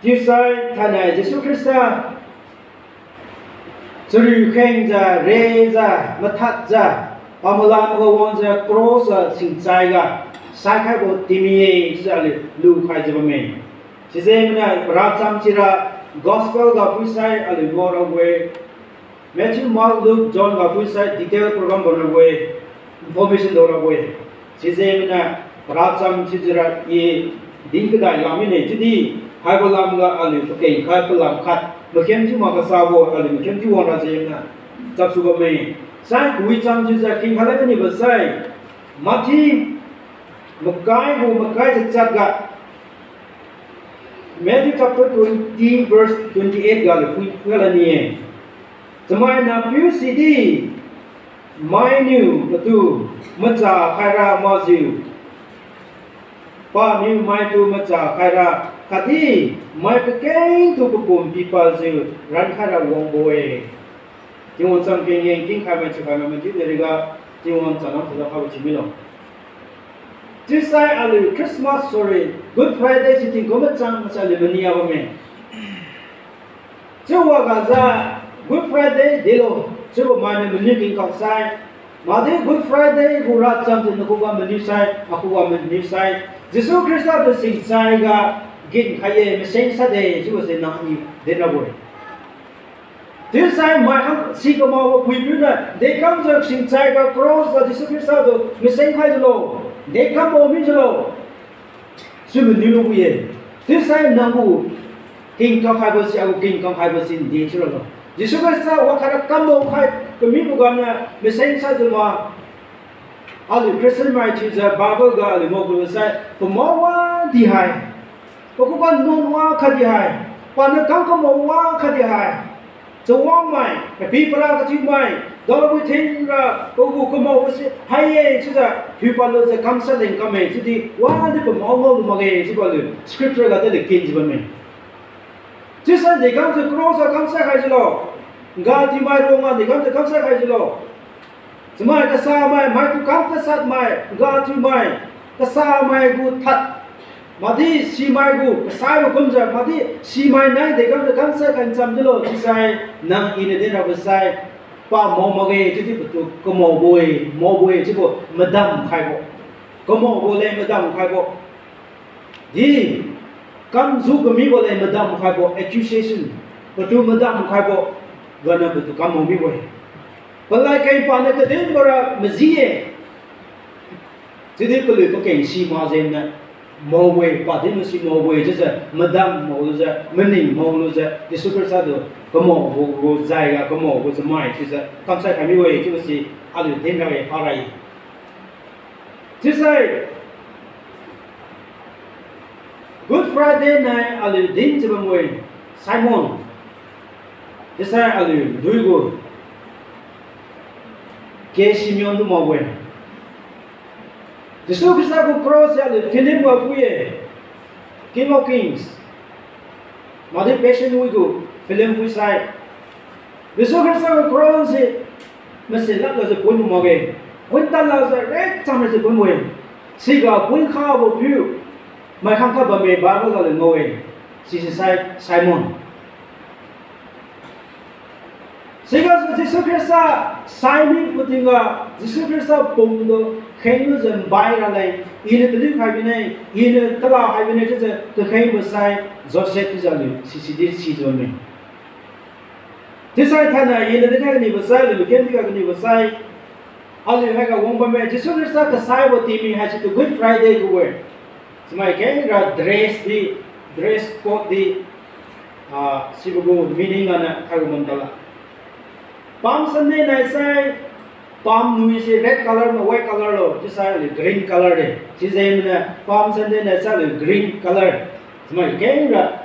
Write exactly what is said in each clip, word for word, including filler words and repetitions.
Chiusai thainai Jesu Khrista chariu khengjiu, rejiu, mathadjiu, pamalam ga wangjiu cross ga singchaiga saikhaibo timi-e chiujiu aliu lukhaijiu bamme. Sijengniu paracham sira gospel ga phuisai aliu ngao rabo-e. Matthew, Mark, Luke, John ga phuisai detail program bam rabo-e, information dao rabo-e. Sijengniu paracham sijira i din kadai lam mine chiudi, haibo lamga aliu pakeng khat palam khat makhem thiu mak kasabo aliu makhem thiu wangra jengniu chapsu bamme. Sai kawicham chiujiu kingkhai la kanibo sai, Matthew makai gu makai jachat ga, Matthew chapter twenty verse twenty eight ga aliu phui phuila ni-e. Chamai nahpiu sidi mainiu patu macha khaira makjiu, paniu maitu macha khaira khatdi mai pakengtu papum pipadjiu rankhaira wangbo-e. Tingwang cham kengkeng kingkhai mai chiukhai mai mathiu nariga Tingwang cham lam thuda khaibo thiumilo. Chiusai aliu Christmas, sorry, Good Friday si tingkum machang sai aliu mania bamme. Chiuwa gajiu Good Friday delo, chiubo mainiu maniu kingkak sai, makdi Good Friday gu racham si nakhuga maniu sai, akhuga maniu sai, Jesu Khrista tu singchaiga ginkhai-e, maseng sade chiubo si nang i dinrabo-e. Chiusai mai khang si kamaobo puipiu niu dekamjiu singchaiga cross ga Jesu Khrista tu maseng khaijiulo, dekambo mijiulo, chiu maniu lubo-e. Chiusai nanggu kingkak khaibo si, agu kingkak khaibo si nde chiuralo. Jesu Khrista wakhaira kambo khai kamibo ganiu maseng saijiu ma, aliu Christian mai thiujiu Bible ga aliu ngao kubo sai pamao wadi hai, pakhuga nuan wa khatdi hai, paniu kam kamao wa khatdi hai, chawangmai, papi para kathiumai, daolabui thinra pagu kamaobo si hai-e chiujiu hiupadlujiu kamsai leng kamme chiudi wadi pamao ngaolu makge chiubo aliu scripture ga tadi kenjiu bamme. Chiusai dekamjiu cross ga kamsai khaijiulo, ga thiumai ruangga dekamjiu kamsai khaijiulo. Chamai kasamai, maitu kam kasatmai, ga thiumai, kasamai gu thad, makdi simai gu kasaibo kumjiu, makdi simai nai dekamjiu kamsai khanchamjiulo chiusai, nang iniu dinrabo sai, pamao makge chiudi patu kamaobo-e, maobo-e chiubo madam khaibo, kamaobo leng madam khaibo. Di, kamjiu kamibo leng madam khaibo, accusation, patu madam khaibo, ganiu patu kam mao mibo-e. Palad keng paniu kadinbora maji-e. Chiudi paliu pakeng si makjengniu maobo-e, padin masi maobo-e chiujiu madam maolujiu, maning maolujiu Jesu Khrista tu kamaobo gu jaiga kamaobo chamai chiujiu kamsai khai mibo-e chiubo si aliu dinra-e, parai. Chiusai Good Friday nai aliu dinjiu bambo-e, Simon. Chiusai aliu duigu ke Simeon tu makbo-e. Jesu Khrista gu cross se aliu film ga phui-e, King of Kings. Makdi Passion Week gu film phuisai, Jesu Khrista gu cross se masin lak gajiu pon makge, pon tan lakjiu red cham rase pon-e. Siga pon khabo piu mai khangkhat bamme Bible ga aliu ngao-e. Sisai Simon. Sigasu Jesu Khrista sai mi patingga Jesu Khrista pumtu khenglujiu nbai raleng, iniu taliu khai bine, iniu tala khai bine chiujiu kakhengbo sai Joseph chiujiu aliu sisidi sijiu bamme. Chiusai thainai iniu dinkhai kanibo sai, aliu maken diga kanibo sai, aliu haiga wang bamme, Jesu Khrista kasaibo timi haisitu Good Friday khubo-e. Chamai kengra dress di, dress code di, ah, sibo gu meaning aniu khaibo bam tala. Palm Sunday nai sai, palm nui se red color ma white color lo, chiusai aliu green color de. Sijengniu Palm Sunday nai sai aliu green color. Chamai kengra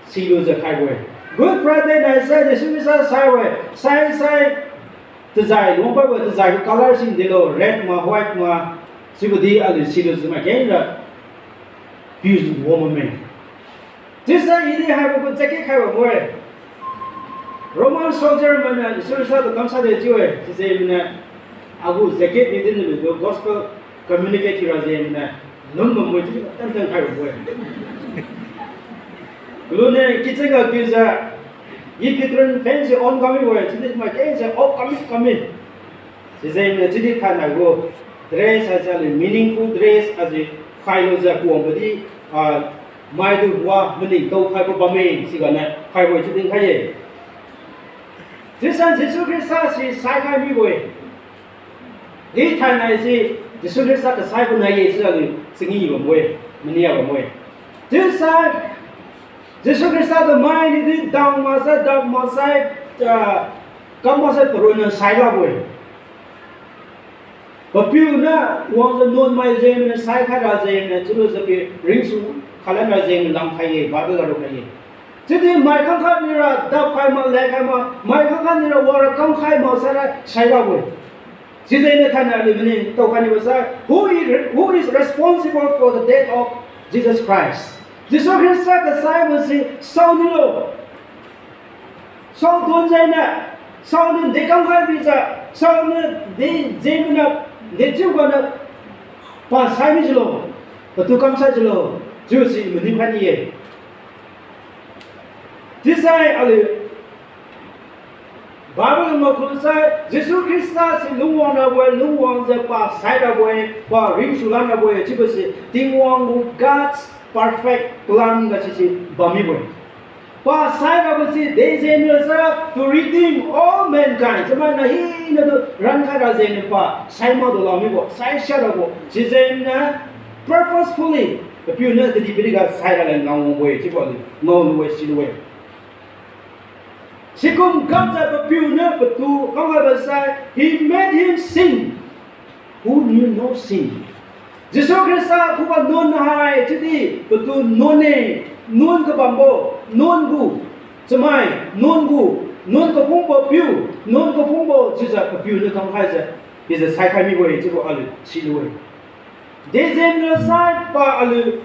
silujiu khaibo-e. Good Friday nai sai Jesu Khrista saibo-e. Sai sai, tajai lungpaibo tajai gu color sing delo, red ma white ma, sibodi aliu silujiu chamai kengra piujiu wang bamme. Chiusai idi haibo gu jacket khaibo-e. Roman soldier mainiu Jesu Khrista tu kamsai de chiu-e, sijengniu agu jacket ni dinlutu gospel communicate thiura jengniu lum bambo-e chiu tantan khaibo-e. Lune kitchen ga kiujiu, i kitchen fan se on kam mibo-e, chiudi mai kengse off kam mi kam mi. Sijengniu chiudi thainai gu dress haise aliu meaningful dress haise khailujiu kuangbo di, ah, maidu wa maningtao khaibo bamme, siganiu khaibo-e chiu dinkhai-e. Chiusai Jesu Khrista si saikhai mibo-e. Di thainai si Jesu Khrista kasaibo nai-e chiujiu aliu changi bambo-e, mania bambo-e. Chiusai Jesu Khrista tu mainiu di dam maksai, dam maksai, ah, kam maksai paronna sai lakbo-e. Papiu niu wangjiu nuanmai jengniu saikhai ra jengniu chiulujiu pi ringsu khalan ra jengniu langkhai-e, Bible ga raokhai-e. Chiudi mai khangkhat niura dapkhai ma, laikhai ma, mai khangkhat niura wara kamkhai maksai ra sai lakbo-e. Sijengniu thainai aliu maningtao khai nibo sai, who is, who is responsible for the death of Jesus Christ? Jesu Khrista kasaibo si saoniu lo. Saodon jengniu, saoniu dekamkhai bijiu, saoniu de jengniu, dechiu ganiu pa sai mijiulo, patu kamsai jiulo, chiusi maniu khai ni-e. Chiusai aliu Bible makhun sai Jesu Khrista si lungwang rabo-e, lungwangjiu pa sai rabo-e, pa ringsu lan rabo-e chiubo si Tingwang gu God's perfect plan ga sise bam mibo-e. Pa sai rabo si dejengniu sara to redeem all mankind. Chamaina hina tu rankhai ra jengniu pa sai makdo la mibo, sai sha rabo. Sijengniu purposefully Papiu niu kadihpiriga sai raleng ngao wangbo-e chiubo aliu ngaolu-e, silu-e. Sikum kamjiu Papiu niu patu kamkhaibo sai, He made him sin who knew no sin. Jesu Khrista khuga nuan hai chiudi patu nuan-e, nuan kabambo, nuan gu chamai, nuan gu, nuan kaphungbo piu, nuan kaphungbo chiujiu Papiu niu kamkhaijiu, chiujiu saikhai mibo-e chiubo aliu silu-e. Dejengniu sai pa aliu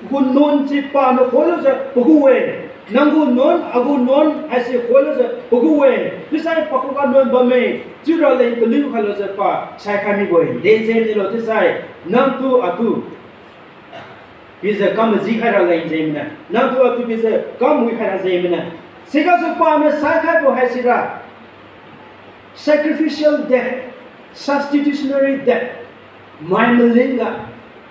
gu nuan si paniu khoilujiu pagu-e. Nang gu nuan, agu nuan haise khoilujiu pagu-e. Chiusai pakhuga nuan bamme, chiura leng kaliu khailujiu pa saikhai mibo-e. Dejengniu lo chiusai, nangtu atu pijiu kam majikhai raleng jengniu, nangtu atu pijiu kam wikhai ra jengniu. Sigasu paniu saikhaibo haisira sacrificial death, substitutionary death. Mai malingga,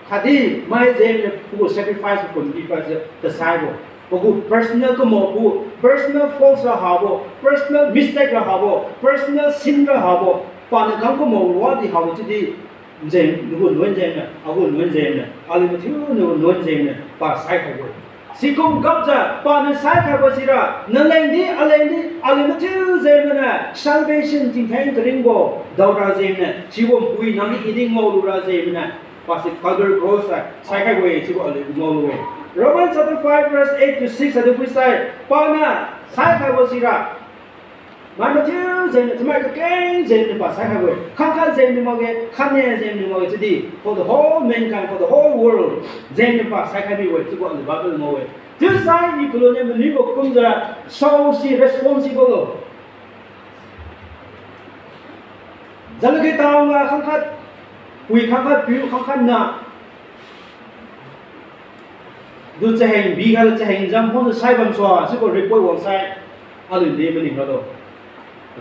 khatdi mai jengniu pagu sacrifice pum pipad jiu kasaibo, pagu personal kamaobo, personal faults ra habo, personal mistake ra habo, personal sin ra habo, paniu kam kamao wadi habo chiudi jeng, nagu nuan jengniu, agu nuan jengniu, aliu mathiu nagu nuan jengniu pa saikhaibo-e. Sikum gapjiu paniu saikhaibo sira nalengdi, alengdi, aliu mathiu jengniu salvation tingtheng karingbo daora jengniu, siwang pui nangdi idi ngaolura jengniu, pasi Calvary Cross sai saikhaibo-e chiubo aliu ngaolu-e. Romans chapter five verse eight to six haitu phuisai, paniu saikhaibo sira mai mathiu jengniu, chamai kakeng jengniu pa saikhaibo-e. Khangkhat jengniu makge, khatne jengniu makge chiudi for the whole mankind, for the whole world jengniu pa saikhai mibo-e chiubo aliu Bible ngao-e. Chiusai i kaluniu maningbo kumjiu, saosi responsible lo. Jalagi taonga khangkhat pui, khangkhat piu, khangkhat na tu chaheng bikhailu chaheng jam phungjiu sai bamsua chiubo report wangsai, aliu di maning ralo.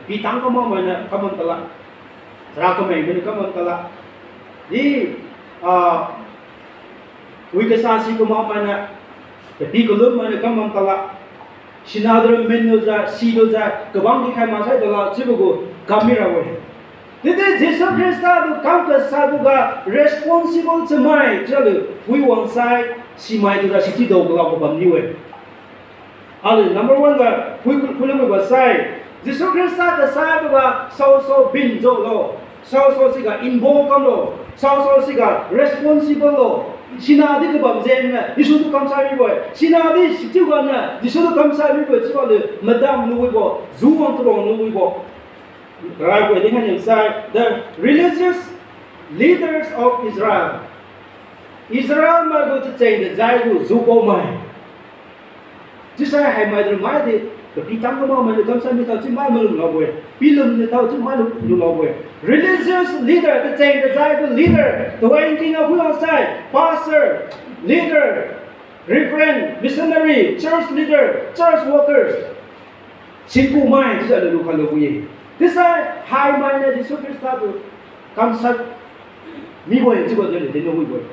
Pi tang kamamainiu kambam tala, chara kameng mainiu kambam tala, di, ah, wi kasasi kamamainiu, tapi kalum mainiu kambam tala, sinadra minlujiu silujiu kabang dikhai maksai tala chiubo gu kam mirabo-e. Chiudi Jesu Khrista tu kam kasaiboga responsible chamai chiuliu phui wangsai, simai tura siti dao kalakbo bamniu-e. Aliu number one ga phui, phuilumibo sai, Jesu Khrista kasaiboga saosao bin jolo, saosao siga involve kamlo, saosao siga responsible lo. Sinadi kabam jengniu Jesu tu kamsai mibo-e. Sinadi sichiu ganiu Jesu tu kamsai mibo-e chiubo aliu madam luwibo, juwang turuang luwibo. Raibo-e dinkhai niu sai, the religious leaders of Israel. Israel mai gu tacheng-tajai gu jupao mai. Chiusai haimai tu maidi, papi tang kamamainiu kamsai mithao chiu mai malum lakbo-e. Pilum nithao chiu mai lu, lu lakbo-e. Religious leader, tacheng-tajai gu leader, tuhoi nking apui wangsai, pastor, leader, Reverend, missionary, church leader, church workers, singku mai chiujiu aliu lukhailo wi-e. Chiusai haimainiu Jesu Khrista tu kamshat mibo-e chiubo aliu dinlo wibo-e.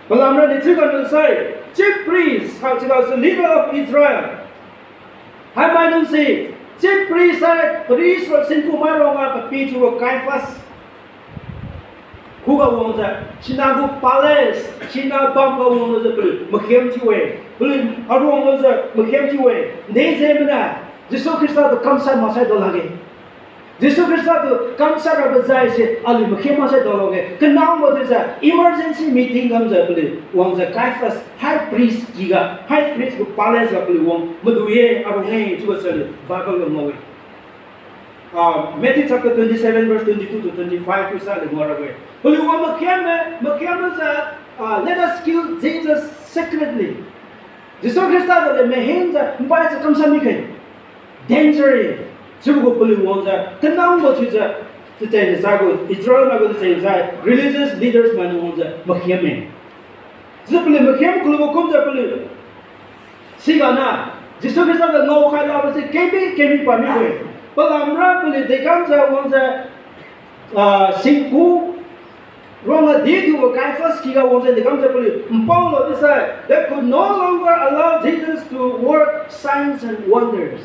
Palamra niu chiuga niu sai, chief priest, haichiuga su leader of Israel. Haimai nung si, chief priest hai, priest ro singku mai rongga papi thiubo Caiaphas khuga wangjiu, sina gu palace, sina bamga wanglujiu paliu makhem thiu-e, paliu aruang lujiu makhem thiu-e, de jengniu, Jesu Khrista tu kamshat maksai dao lakge. Jesu Khrista tu kamshat rabo jaise aliu makhem maksai dao lakge. Kanambo chiujiu emergency meeting kamjiu paliu wangjiu Caiaphas high priest kiga, high priest gu palace ga paliu wang madu-e, arung-e chiubo si aliu Bible ga ngao-e. Ah, Matthew chapter twenty-seven, verse twenty-two to twenty-five, isa aliu ngao rabo-e. Paliu wang makhem-e, makhem lujiu, ah, let us kill Jesus secretly. Jesu Khrista tu le mahenjiu, npaijiu kamshat mikhe. Danger-e. Chiubo gu paliu wangjiu, kanambo thiujiu, tacheng-tajai gu, Israel mai gu tacheng-tajai, religious leaders mainiu wangjiu makhem-e. Chiujiu paliu makhem kalubo kumjiu paliu siga niu, Jesu Khrista tu ngaokhai labo si kengmi kengmi pamibo-e. Palamra paliu dekamjiu wangjiu, ah, singku rongga di thiubo Caiaphas kiga wangjiu dekamjiu paliu npaolo chiusai, they could no longer allow Jesus to work signs and wonders.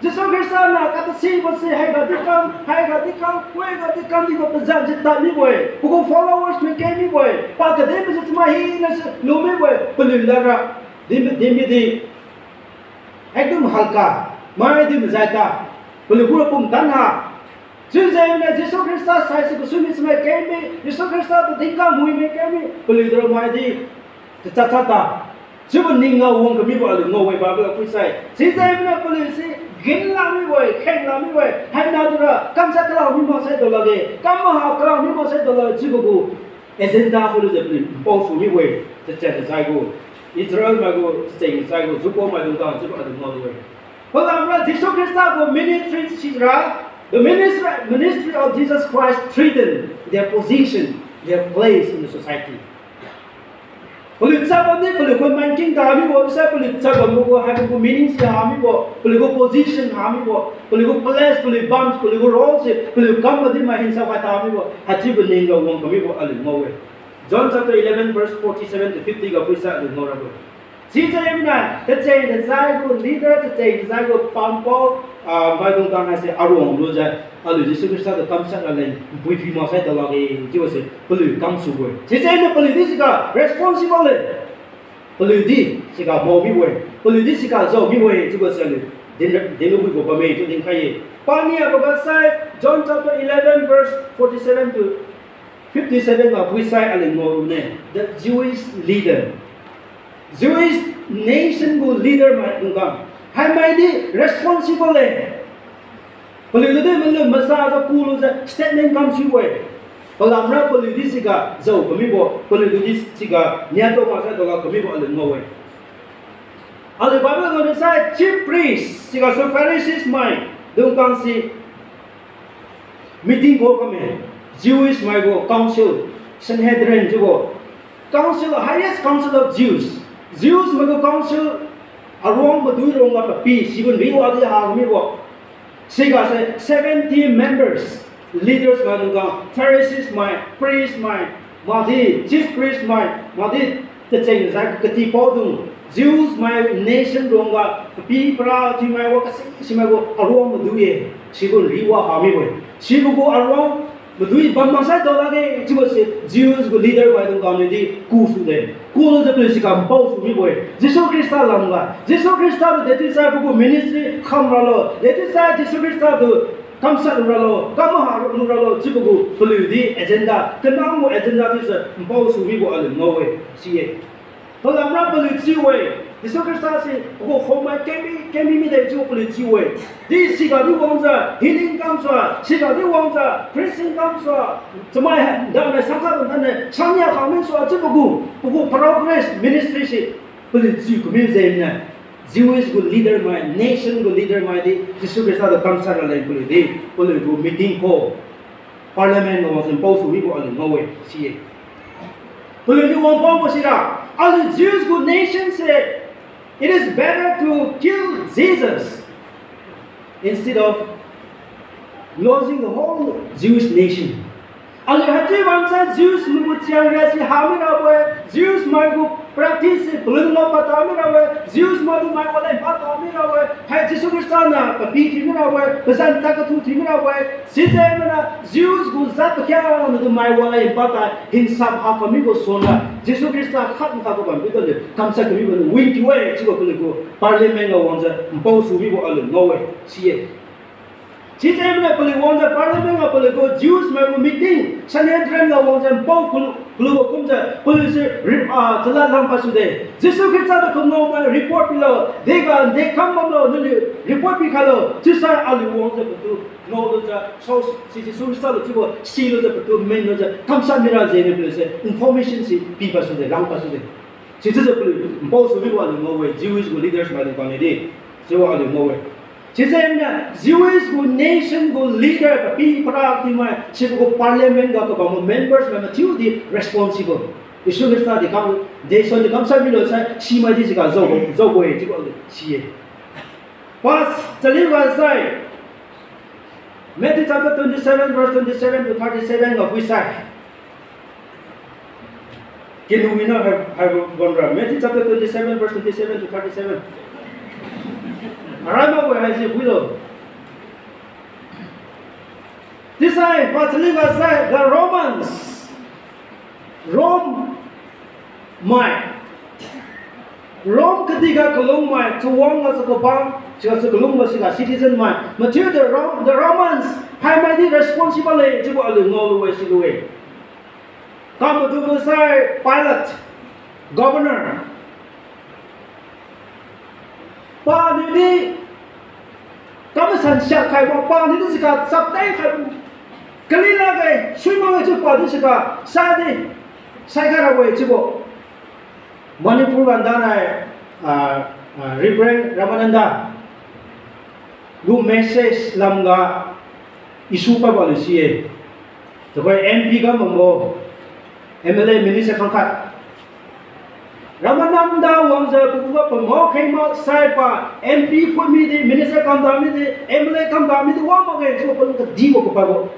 Jesu Khrista niu katasibo si haiga di kam, haiga di kam, puiga di kam chiubo pazan si tadmibo-e. Pagu followers mai kengmibo-e. Pa kadinbo si chamai hina si lumibo-e. Paliu ladra, di, di midi, ekdum halka, maidi majai ta, paliu gu pumtan ha. Chiujengniu Jesu Khrista saisi kasui mi chamai kengmi, Jesu Khrista tu dinkhai mui mi kengmi, paliu dura maidi tachat chat ta. Chiubo ningga wang kamibo aliu ngao-e Bible ga phuisai. Sijengniu paliu si ginla mibo-e, khengla mibo-e, haina dura kamshat kala mi maksai dao lakge, kam maha kala mi maksai dao lakge chiubo gu agenda khuilujiu paliu npao su mibo-e, tacheng-tajai gu, Israel mai gu tacheng-tajai gu, juko maidung ga chiubo aliu ngao-e. Palamra Jesu Khrista gu ministry sira, the ministry, ministry of Jesus Christ threaten their position, their place in the society. Paliu chabamdi paliu gu manking tamibo, sai paliu chabambo gu haibo gu meaning si hamibo, paliu gu position hamibo, paliu gu place, paliu bam, paliu gu role si, paliu kam madi mai hinsao khai tamibo, haichiubo ningga wang kamibo aliu ngao-e. John chapter eleven verse forty-seven to fifty ga phuisai aliu ngao rabo-e. Sijengniu tacheng-tajai gu leader, tacheng-tajai gu pampao, ah, maidung tang haise aruang lujiu, aliu Jesu Khrista tu kamshat raleng npui phi maksai dao lakge chiubo si paliu kamsubo-e. Sijengniu paliu di siga responsible le. Paliu di siga mao mibo-e, paliu di siga jao mibo-e chiubo si aliu din, dinlubo bamme chiu dinkhai-e. Paniaboga sai John chapter eleven verse forty-seven to fifty-seven ga phuisai aliu ngao lune, the Jewish leader. Jewish nation gu leader maidung ga, haimai di responsible le. Paliu tu di malum masajiu kulujiu statement kamsubo-e. Palamra paliu di siga jao kamibo, paliu tu di siga niato maksai dao la kamibo aliu ngao-e. Aliu Bible ngao misai chief priest sigasu Pharisees maidung kang si meeting kho kamme, Jewish mai gu council, Sanhedrin chiubo, council, highest council of Jews, Jews mai gu council, aruang madui ruangga papi, sigun riwadi ha mibo. Sigase seventy members, leaders maidung kang, Pharisees mai, priest mai, makdi chief priest mai, makdi tacheng-tajai katipaodung, Jews mai nation ruangga papi para thiumai wa kasi simai gu aruang madui-e, sigun riwa ha mibo-e. Sibo gu aruang madui bam maksai dao lakge chiubo si Jews gu leader maidung kang niudi kusude. Kulujiu paliu siga npao su mibo-e. Jesu Khrista lamga, Jesu Khrista tu dechiusai pagu ministry kham ralo, dechiusai Jesu Khrista tu kamshat ralo, kam maha ralo chiubo gu paliu di agenda, kanambo agenda chiujiu npao su mibo aliu ngao-e, si-e. Palamra paliu chiu-e, Jesu Khrista si pagu khomai kengmi, kengmi mide chiu paliu chiu-e. Di siga di wangjiu healing kamsua, siga di wangjiu preaching kamsua, chamai hai, damai sangkha bam thanne, sangnia khang minsua chiu pagu, pagu progress ministry si paliu chiu kami jengniu, Jewish gu leader mai, nation gu leader mai di Jesu Khrista tu kamshat raleng paliu di, paliu gu meeting kho, parliament ga wangjiu npao su mibo aliu ngao-e, si-e. Paliuniu wangpaobo sira, aliu Jews gu nation se, it is better to kill Jesus instead of losing the whole Jewish nation. Aliu haichiu bamsai Jews mai gu chiang ria si ha mirabo-e, Jews mai gu practice se paliuniu ngao pata mirabo-e, Jews mai gu mai waleng pata mirabo-e, hai Jesu Khrista niu papi thiu mirabo-e, pazan tad kathu thiu mirabo-e, sijeng mana Jews gu jat pakhiangna tu mai waleng pata hingsap ha kamibo suangga Jesu Khrista khat makha gu bampiu taliu kamshat kamibo niu win thiu-e chiubo paliu gu parliament ga wangjiu npao su mibo aliu ngao-e, si-e. Sijeng mana paliu wangjiu parliament ga paliu gu Jews mai gu meeting, Sanhedrin ga wangjiu npao kalu, kalubo kumjiu paliu se ri-, ah, chalad langpad sude. Jesu Khrista tu kangao mai report pilo, dega de kam bamlo, naliu report pikhailo. Chiusai aliu wangjiu patu ngaolujiu, sao si Jesu Khrista lo chiubo silujiu patu menlujiu kamshat mira jengniu paliu se information si pipad sude, langpad sude. Sichiujiu paliu npao su mibo aliu ngao-e, Jewish gu leaders maidung kang ni di. Sibo aliu ngao-e. Sijengniu Jewish gu nation gu leader papi para tingmai, sibo gu parliament ga kabambo members mai mathiu di responsible. Jesu Khrista di kam, de suan di kamshat milo sai, simai di siga jao, jaobo-e chiubo aliu si-e. Pa chaliu ga sai, Matthew chapter twenty-seven, verse twenty-seven to thirty-seven ga phuisai. Kenu wina hai, hai bamra. Matthew chapter twenty-seven, verse twenty-seven to thirty-seven. Arai makbo haise phuilo. Chiusai, pa chaliu ga sai, the Romans. Rome mai. Rome kadihga kalungmai, chawang gasu kabang, sigasu kalungbo siga citizen mai. Mathiu the Ro-, the Romans, phaimai di responsible-e chiubo aliu ngaolu-e silu-e. Kam madu gu sai Pilate, governor. Paniu di kam masan siak khaibo, paniu di siga chapteng khaibo. Kali lakge, sui makge chiu padi siga, sadi, saikhai rabo-e chiubo. Manipur ganda nai, ah, ah, Reverend Ramananda gu message lamga issue pabo aliu si-e. Tuhoi M P kam bambo, M L A minister khangkhat. Ramananda wangjiu pagu ga pamao kheng maksai pa M P phui midi, minister kamda midi, M L A kamda midi wang makge chiu palung kadibo kapadbo.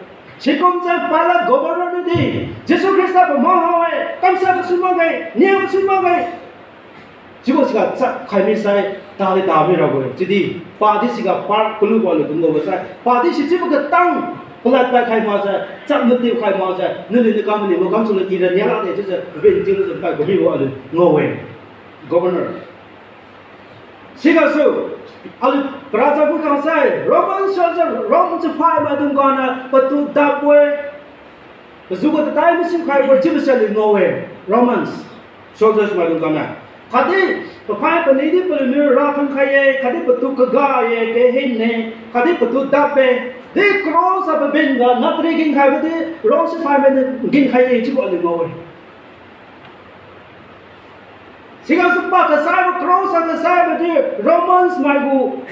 Sikumjiu Pilate governor niudi, Jesu Khrista pamao ha-e, kamshat gasui makge, nia gasui makge. Chiubo siga chap khai misai, tadi tami rabo-e. Chiudi, padi siga par kalubo aliu dungbo sai, padi sichiubo katang, palad pai khai makjiu, chap matiu khai makjiu, naliu niu kam maniu makam suna tira nia lakde chiujiu, pen chiulujiu pai kamibo aliu ngao-e. Governor. Sigasu, aliu paracha gu kang sai, Roman soldier, Rome chiuphai maidung ganiu patu dapbo-e, pazu gu tatai masiu khaibo-e chiubo si aliu ngao-e, Romans soldiers maidung ganiu. Khatdi, paphai pani di paliuniu rathon khai-e, khatdi patu kaga-e, kahin-e, khatdi patu dap-e, di cross a pabin ga natri ginkhaibo di Rome siphai mainiu ginkhai-e chiubo aliu ngao-e. Sigasu pa kasaibo cross a kasaibo di Romans mai gu,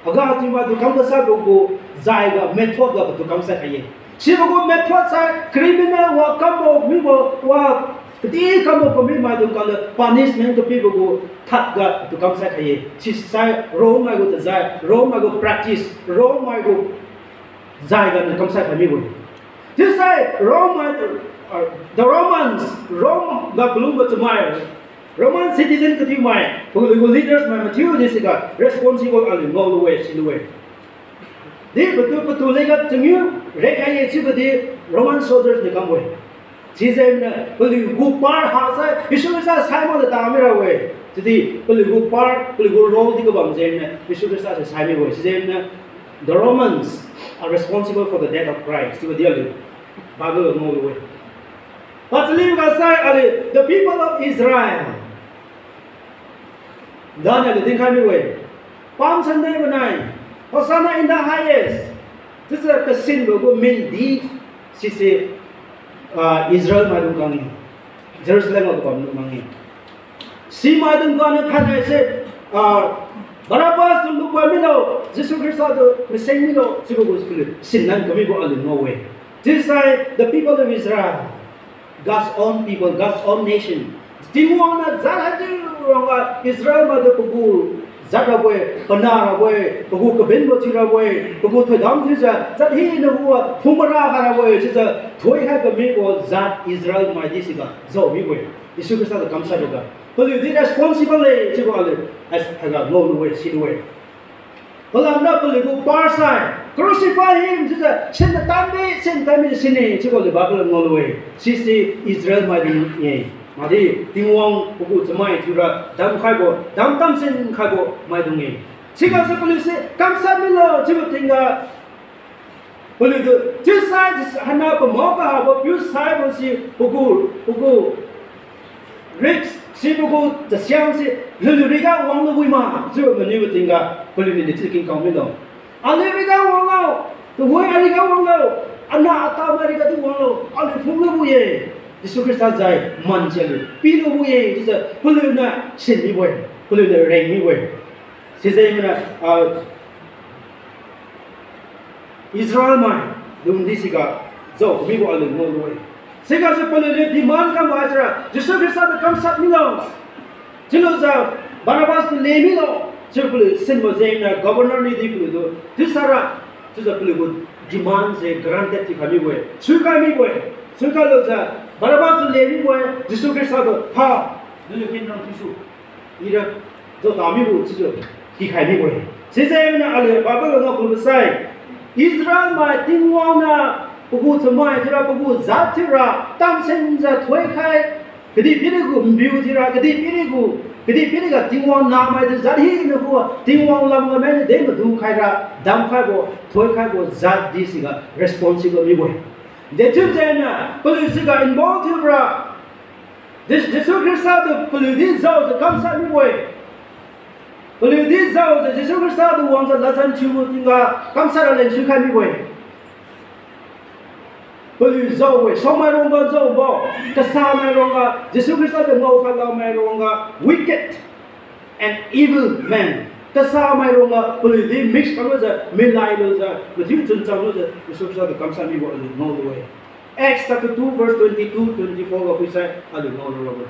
aga thiu maidung kam kasaibo gu, zai ga method ga patu kamsai khai-e. Sibo gu method sai criminal wa kambo mibo wa, kadi kambo kami maidung ganiu punishment kapibo gu khat ga patu kamsai khai-e. Sisai Rome mai gu tazai, Rome mai gu practice, Rome mai gu zai ganiu kamsai khai mibo-e. Chiusai Rome mai, uh, the Romans, Rome ga kalungbo chamai, Roman citizen kathiumai, paliu gu leaders mai mathiu di siga responsible aliu ngaolu-e, silu-e. Di patu patu leng ga chamiu, rekhai-e chiubo di Roman soldiers niu kambo-e. Sijengniu paliu gu par hasai, Jesu Khrista sai makjiu tami rabo-e. Chiudi paliu gu par, paliu gu role di kabam jengniu Jesu Khrista se sai mibo-e. Sijengniu the Romans are responsible for the death of Christ chiubo di aliu Bible ngaolu-e. Pachaliu ga sai aliu, the people of Israel. Daniel niu dinkhai mibo-e. Palm Sunday bo nai, Hosanna in the highest. Chiujiu kasinbo gu mindi sise, ah, Israel maidung kang-e. Jerusalem ga kabam lu mang-e. Simaidung ganiu thainai se, ah, Barabbas tu lupad milo, Jesu Khrista tu maseng milo, chiubo gu paliu sinlan kamibo aliu ngao-e. Chiusai the people of Israel, God's own people, God's own nation. Tingwang niu jat haichiu rangga Israel maidi pagu jat rabo-e, pana rabo-e, pagu kabenbo thiu rabo-e, pagu thoidam thiujiu jat hina khuga phumara khai rabo-e chiujiu thoikhai bammibo jat Israel maidi siga jao mibo-e. Jesu Khrista tu kamshat rabo-e. Paliudi responsible-e chiubo aliu, as, haiga ngaolu-e, silu-e. Palamra paliugu par sai, crucify him chiujiu sin tadmi, sin tadmi sine chiubo aliu Bible ngaolu-e. Sise Israel maidung-e. Makdi Tingwang pagu chamai thiura damkhaibo, dam tamsin khaibo maidung-e. Sigasu paliuse kamshat milo chiubo tingga paliutu chiusai, hana pamao kahabo piu saibo si pagu, pagu risk si pagu tasiang si lulu riga wanglu wi ma chiu maniubo tingga paliuniu dechiu kingkao milo. Aliu riga wanglo, tuhoi ariga wanglo, anah atamai rigadi wanglo, aliu phunglu wi-e. Jesu Khrista jai man si aliu pilu wi-e chiujiu paliuniu sin mibo-e, paliuniu reng mibo-e. Sijengniu, ah, Israel maidungdi siga jao kamibo aliu ngaolu-e. Sigasu paliuniu demand kambo haisira Jesu Khrista tu kamshat milo. Chiulujiu Barabbas tu le milo. Chiu paliu sinbo jengniu governor niudi paliutu chiusaira, chiujiu paliugu demand se granted thiukhai mibo-e, suikhai mibo-e. Suikhai lujiu Barabbas tu le mibo-e, Jesu Khrista tu ha, naliu kenrang thiusu, ira jao tamibo chiujiu pikhai mibo-e. Sijengniu aliu Bible ngao kumbo sai, Israel mai Tingwang niu pagu chamai thiura, pagu jat thiura tamsenjiu thoikhai, kadihpirigu nbiu thiura, kadihpirigu, kadihpiriga Tingwang nahmai di jat hina khuga Tingwang lamga maijiu de madu khaira damkhaibo, thoikhaibo jatdi siga responsible mibo-e. Dechiu jengniu paliu siga involve thiura, Je- Jesu Khrista tu paliudi jaojiu kamshat mibo-e. Paliudi jaojiu Jesu Khrista tu wangjiu ladjan thiubo tingga kamshat raleng suikhai mibo-e. Paliu jao-e, saomai ruangga jaobo, kasamai ruangga, Jesu Khrista tu ngaokhai lamai ruangga, wicked and evil man. Kasamai ruangga paliudi mix kamlujiu, milai lujiu, mathiu chuncham lujiu Jesu Khrista tu kamshat mibo aliu ngaolu-e. Acts chapter two verse twenty-two, twenty-four ga phuisai aliu ngaolu rabo-e.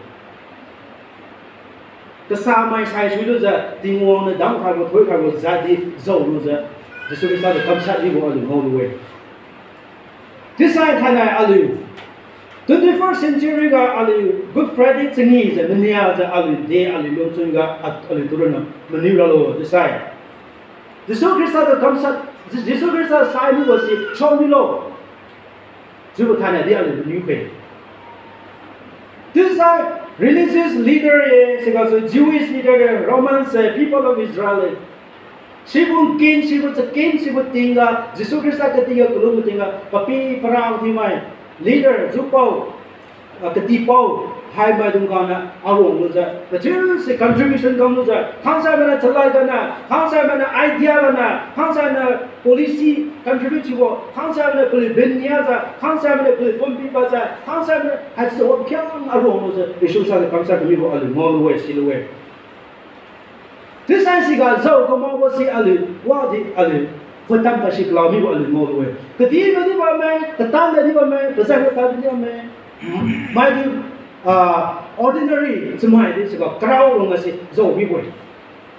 Kasamai saisui lujiu Tingwang niu damkhaibo thoikhaibo jatdi jaolujiu Jesu Khrista tu kamshat mibo aliu ngaolu-e. Chiusai thainai aliu twenty-first century ga aliu Good Friday changijiu maniajiu aliu de aliu lungchun ga a- aliutu ronna maniu ralo chiusai, Jesu Khrista tu kamshat, Je- Jesu Khrista sai mibo si saomilo chiubo thainai di aliu maniu khe. Chiusai religious leader-e, sigasu Jewish leader-e, Romans-e, people of Israel-e, sibo nkin, sibo chakin, sibo tingga, Jesu Khrista katingga kalumbo tingga papi para thiumai, leader, jupao, ah, katipao, haimaidung khangniu aruang lujiu, mathiuse contribution kamlujiu, khangsai mainiu chalad ganiu, khangsai mainiu idea ganiu, khangsai mainiu policy contribute thiubo, khangsai mainiu paliu benniajiu, khangsai mainiu paliu pumpi pajiu, khangsai mainiu haichiujiu wa pakhiang aruang lujiu Jesu Khrista tu kamshat kamibo aliu ngaolu-e, silu-e. Chiusai siga jao kamaobo si aliu wadi aliu phutan pasi kalao mibo aliu ngaolu-e. Kadihmadi bamme, katanmadi bamme, pazan katadi bamme, maidi, ah, ordinary chamai di siga karao rongga si jao mibo-e.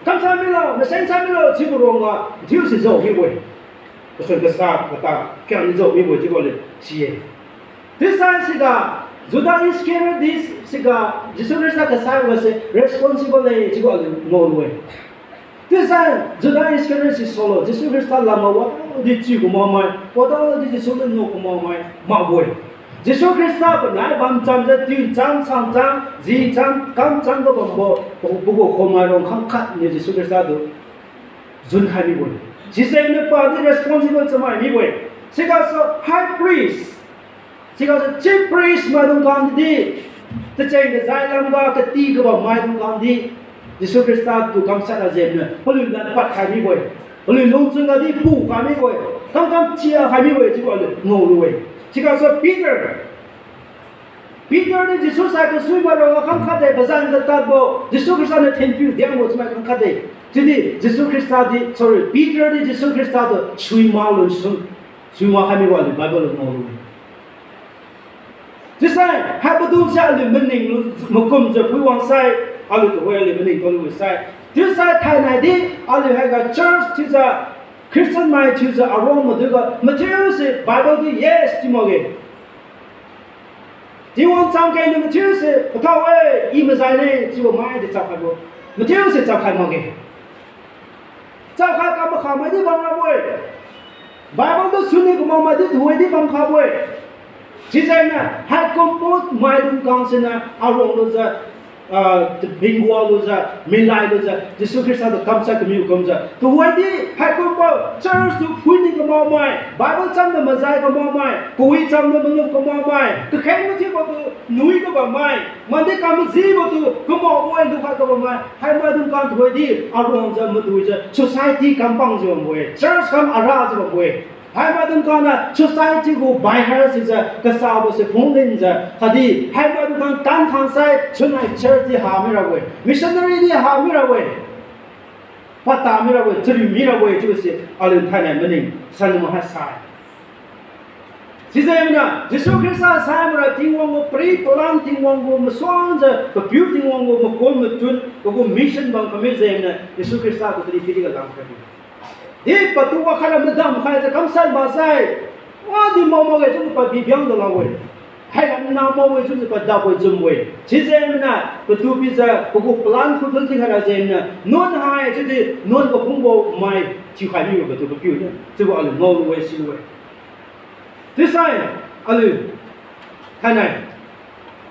Kamshat milo, maseng shat milo chiubo rongga thiu si jao mibo-e. Kasun kasa kata kiang di jao mibo-e chiubo aliu si-e. Chiusai siga Judah Iscariot di siga Jesu Khrista kasaibo se responsible-e chiubo aliu ngaolu-e. Chiusai Judah Iscariot si saolo Jesu Khrista lamga wadi chiu kamaomai, wadi Jesu lun ngao kamaomai makbo-e. Jesu Khrista panai bamchamjiu tiucham, sangcham, jicham, kamchamga bambo, pagu khummai rong khangkhat niu Jesu Khrista tu junkhai mibo-e. Sijengniu padi responsible chamai mibo-e. Sigasu high priest, sigasu chief priest maidung khangdi, tacheng-tajai lamga kati kabam maidung khangdi, Jesu Khrista tu kamshat ra jengniu paliu ladpad khai mibo-e. Paliu lungchun gadi pukhai mibo-e. Kamkam chiakhai mibo-e chiubo aliu ngaolu-e. Sigasu Peter, Peter niu Jesu sai kasuimai rongga khangkhat de, pazan katadbo, Jesu Khrista niu thinpiu diangbo chamai khangkhat de. Chiudi Jesu Khrista di, sorry, Peter di Jesu Khrista tu suima lunsun, suima khai mibo aliu Bible ngaolu-e. Chiusai haibo dungse aliu maning lu makumjiu phui wangsai, aliu tuhoi aliu maning kalu sai. Chiusai thainai di aliu haiga church thiujiu, Christian mai thiujiu aruang maduiga mathiuse Bible di yes chiu makge. Tingwang cham kengniu mathiuse pathao-e, i mazaine chiubo mai di chaokhaibo. Mathiuse chaokhai makge. Chaokhai kam makhamai di bamrabo-e. Bible tu suni kamakmai di tuhoi di bamkhabo-e. Sijengniu haikumbo maidung kang siniu aruang lujiu, ah, bingwa lujiu, milai lujiu, Jesu Khrista tu kamshat kamiu kumjiu tuhoi di haikumbo church tu phuini kamakmai, Bible chamniu mazai kamakmai, kawi chamniu malum kamakmai, kakheng mathiubo tu nui kabammai, madi kamajibo tu kamakbo-e lukha kabammai, haimaidung kang tuhoi di aruangjiu maduijiu society kam pangjiu bambo-e, church kam arajiu bambo-e. Haimaidung kangniu society gu baihar sijiu kasabose phunglinjiu khatdi haimaidung kang tan khangsai sunai church di ha mirabo-e, missionary di ha mirabo-e, pata mirabo-e, chariu mirabo-e chiubose aliu thainai maning sanlu mahasai. Sijengniu Jesu Khrista saibora Tingwang gu pari palan, Tingwang gu masuangjiu papiu, Tingwang gu makon machun, pagu mission bam kami jengniu Jesu Khrista gu tadi pidi ga langkhai-e. Di patu wakhatla madam khaijiu kamshat maksai, wadi mao makge chiujiu pabi biang dalakbo-e. Haiga nna mao-e chiujiu padabo-e, jumbo-e. Sijengniu patu pijiu pagu plan fulfill thiukhai ra jengniu nuan hai chiudi nuan kaphungbo mai thiukhai mibo patu papiu niu chiubo aliu ngao lu-e, silu-e. Chiusai aliu thainai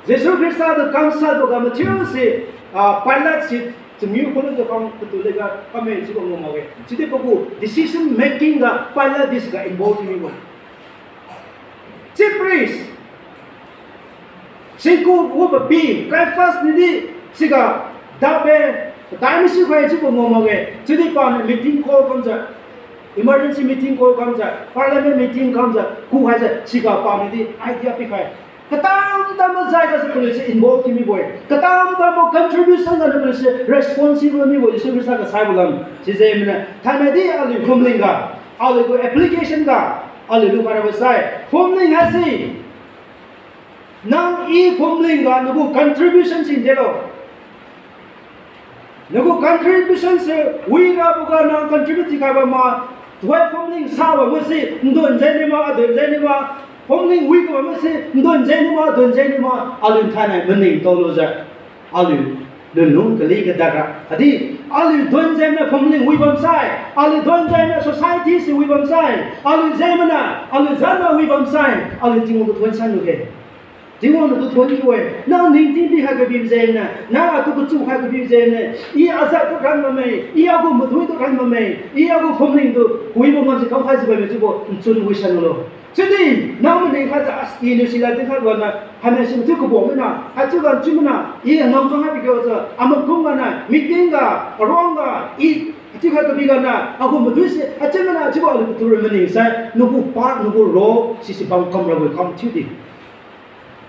Jesu Khrista tu kamshatboga mathiuse, ah, Pilate si chamiu khulujiu kam patu lega kame chiubo ngao makge. Chiudi pagu decision making ga Pilate di siga involve thiu mibo-e. Chief priest, singku gu papi Caiaphas niudi siga dap-e, patai masiu khai chiubo ngao makge. Chiudi paniu meeting call kamjiu, emergency meeting call kamjiu, parliament meeting kamjiu kukhaijiu siga paniudi idea pikhai. Katam-tam majai gase paliuse involve thiu mibo-e. Katam-tambo contribution ganiu paliuse responsible mibo Jesu Khrista ga saibo lam. Sijengniu thainai di aliu phumling ga, aliu gu application ga, aliu lukhai rabo sai phumling haise, nang i phumling ga nagu contribution si delo. Nagu contribution se wiraboga nang contribute thiukhai bam ma, tuhoi phumling sa bambo se ndon jeng niu ma, adon jeng niu ma, phumling wi kabambo se ndon jeng niu ma, adon jeng niu ma, aliu thainai maning taolujiu, aliu lunlung kali kadara khatdi aliu don jengniu phumling wi bamsai, aliu don jengniu society se wi bamsai, aliu jengniu, aliu jengniu wi bamsai, aliu Tingwang tu thuon san luge. Tingwang natu thuon kiu-e, nang ningting pikhai kabi jengniu, nang atu kachu khai kabi jengniu, i ajat tu ran bamme, i agu madui tu ran bamme, i agu phumling tu kawibo ngamse kamkhaijiu bamme chiubo nchun wisan lo. Chiudi nang maning khaijiu, as, iniu silad dinkhai bana, hainai si mathiu kabo mina, haichiu gan chiu mina, i ngam kangai bikhaojiu, amakum gana, meeting ga, aruang ga, i, chiukhai kabi gana, agu madui se, achiu mina chiubo aliu patu ra maning sai, nagu part, nagu role sise bam kam rabo kam thiudi.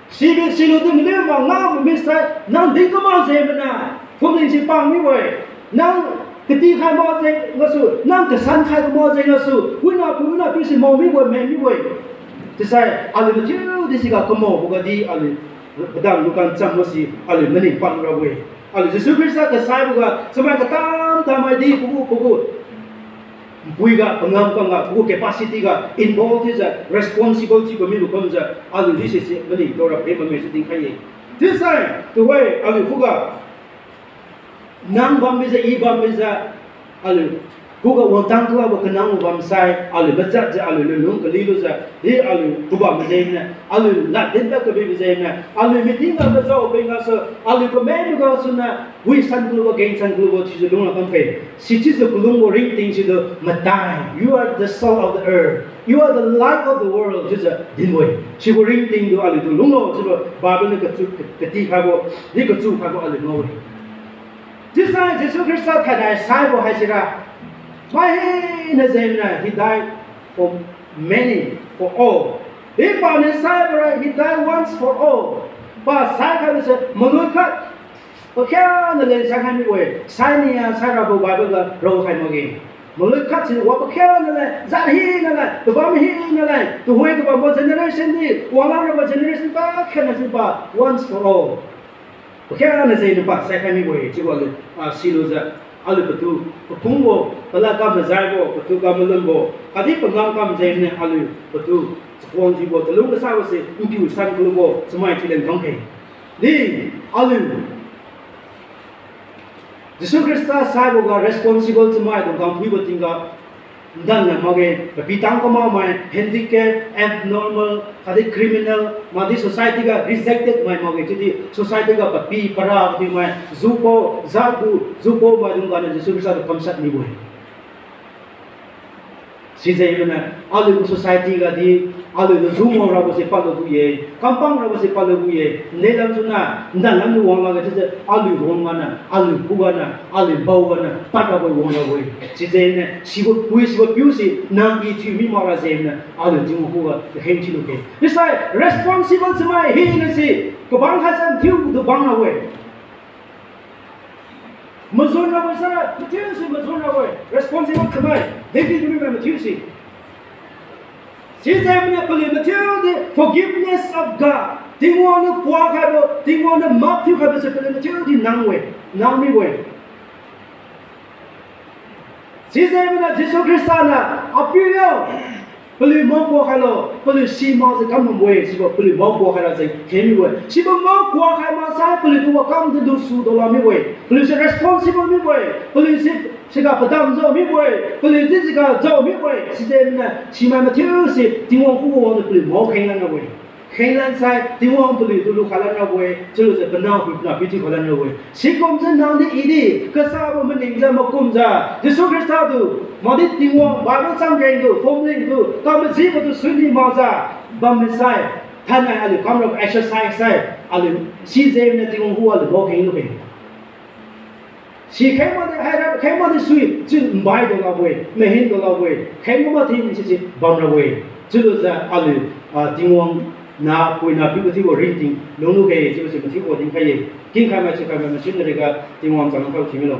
Sibi silu di maliu ma ngao mamisai, nang din kamak jeng mana, phumling si pang mibo-e, nang katikhai mak jeng gasu, nang kasan khai kamak jeng gasu, wina pu wina piu si mao mibo-e, meng mibo-e. Chiusai aliu mathiu di siga kamaobo gadi aliu padam lukan cham masi aliu maning pad rabo-e. Aliu Jesu Khrista kasaiboga chamai katam-tam mai di pagu pagu npuiga, pangam kangga, pagu capacity ga involve thiujiu, responsible thiu kamibo kumjiu, aliu di sise maning daora phe bamme si dinkhai-e. Chiusai, tuhoi, aliu khuga, nang bambijiu, i bambijiu, aliu khuga wangtang kalabo kanang bamsai, aliu majatjiu, aliu lunlung kalilujiu, di aliu kubam majengniu, aliu lad dinda kabi majengniu, aliu meeting ga kajao peng gasu, aliu comment gasuniu, wisan kalubo, gengsan kalubo chiujiu lungla kamkhe. Sichiujiu kalungbo ringting situ matai, you are the salt of the earth, you are the light of the world chiujiu dinbo-e. Sibo ringting tu aliutu lunglo chiubo Bible niu kachu, katikhaibo, di kachukhaibo aliu ngao-e. Chiusai Jesu Khrista thainai saibo haisira, mai hina jengniu, he died for many, for all. Di paniu saibora, he died once for all. Pa saikhaibo se malui khat, pakhiangna leng saikhai mibo-e, sainiu sairabo Bible ga raokhai makge. Malui khat si wa pakhiangna leng, jat hina leng, tubam hina leng, tuhoi tubambo generation di, wanglam rabo generation pakhiangna si pa, once for all. Pakhiangna jengniu pa, saikhai mibo-e, chiubo aliu, ah, silujiu, aliu patu, paphungbo, palad kam majaibo, patu kam malumbo, khatdi pangam kam jengniu aliu patu, chakhuang thiubo, chalung kasabo se, npiu san kalubo, chamai thiu leng kamkhe. Di, aliu Jesu Khrista saiboga responsible chamai dung kam phuibo tingga, ndan la makge, papi tang kamakmai, handicap, abnormal, khatdi criminal, makdi society ga rejected mai makge, chiudi society ga papi para thiumai, jubo, jatgu, jubo maidung ganiu Jesu Khrista tu kamshat mibo-e. Sijengniu, aliu society gadi, aliu tu jungwang rabo se padlubo-e, kampang rabo se padlubo-e, ndelam suna, ndan lamniu wang lakge chiujiu, aliu wang ganiu, aliu khuganiu, aliu baoganiu, pad rabo wang rabo-e. Sijengniu, sibo pui, sibo piu si, nang i thiu mi makra jengniu, aliu Tingwang khuga, kakheng thiuluge. Chiusai, responsible chamai hina si, kabang khaisa thiutu bang rabo-e. Majun rabo sara, mathiu si majun rabo-e. Responsible chamai, deki dumi mai mathiu si. Sijengniu paliu mathiu di forgiveness of God. Tingwang niu kuakhaibo, Tingwang niu map thiukhaibo si paliu mathiu di nang-e, nang mibo-e. Sijengniu Jesu Khrista niu, Apiu yo, paliu mao kuakhailo, paliu si makjiu kam bambo-e, sibo paliu mao kuakhaira jeng kheng mibo-e. Sibo mao kuakhai maksai paliutu wakam di lusu dola mibo-e. Paliu si responsible mibo-e. Paliu si siga padam jao mibo-e. Paliu si siga jao mibo-e. Sijengniu simai mathiu si Tingwang khuga wangjiu paliu mao khenglan rabo-e. Khenglan sai, Tingwang paliutu lukhailan rabo-e, chiulujiu panahpiu panahpiu thiukhailan rabo-e. Sikumjiu nangdi idi, kasabo maningjiu makumjiu, Jesu Khrista tu, makdi Tingwang, Bible cham rengtu, phumlingtu, kamajibotu suini makjiu, bammi sai, thainai aliu kamra exercise sai, aliu sijengniu Tingwang khuga aliu mao kheng lu-e. Si kheng makdi haira, kheng makdi sui, chiu mbai do lakbo-e, mahin do lakbo-e, kheng mak mathen sisi bamrabo-e. Chiulujiu aliu, ah, Tingwang nahpui nahpiu kathiubo ringting lunglu khe, chiubo si mathiubo dinkhai-e. Kingkhai mai, chiukhai mai, machun nariga Tingwang chang khao thiumilo.